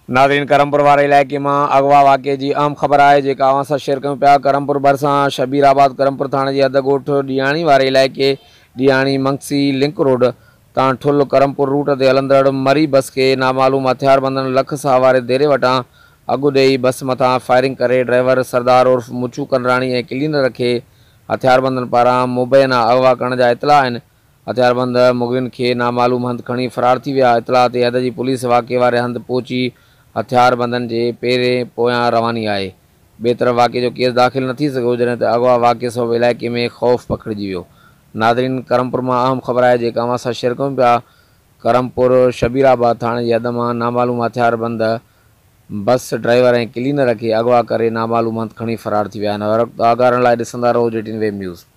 ناظرين ڪرمپور واري علائقي مان اغوا واقعي جي اهم خبر آهي جيڪا اوهان سان شيئر ڪيون پيا ڪرمپور ڀرسان شبير آباد ڪرمپور ٿاڻي جي حد ڳوٺ ڏياڻي واري علائقي ڏياڻي منگسي لنڪ روڊ تان ٺل ڪرمپور روٽ تي هلندڙ مري بس کي نامعلوم هٿياربندن لک ساهه واري ديري وٽان اڳ ڏئي بس مٿان فائرنگ ڪري ڊرائيور سردار عرف مچو ڪنراڻي ۽ ڪلينر کي هٿياربندن پاران مبينا اغوا ڪرڻ جا اطلاع آهن هٿياربند مغوين کي نامعلوم هنڌ کڻي فرار ٿي ويا، اطلاع تي حد جي پوليس واقعي واري هنڌ پهچي هٿياربندن جي پيرين پويان رواني آهي. ٻئي طرف واقعي جو ڪيس داخل نه ٿي سگهيو جڏهن ته اغوا واقعي سبب علائقي ۾ خوف پکڙجي ويو. ناظرين ڪرمپور مان اهم خبر آهي جيڪا اوهان سان شيئر ڪيون پيا ڪرمپور شبير آباد ٿاڻي جي حد مان نامعلوم هٿياربند بس ڊرائيور ۽ ڪلينر کي اغوا ڪري نامعلوم هنڌ کڻي فرار ٿي ويا آهن. هر وقت آگاهه رهڻ لاء ڏسندا رهو جي ٽي ويب نيوز.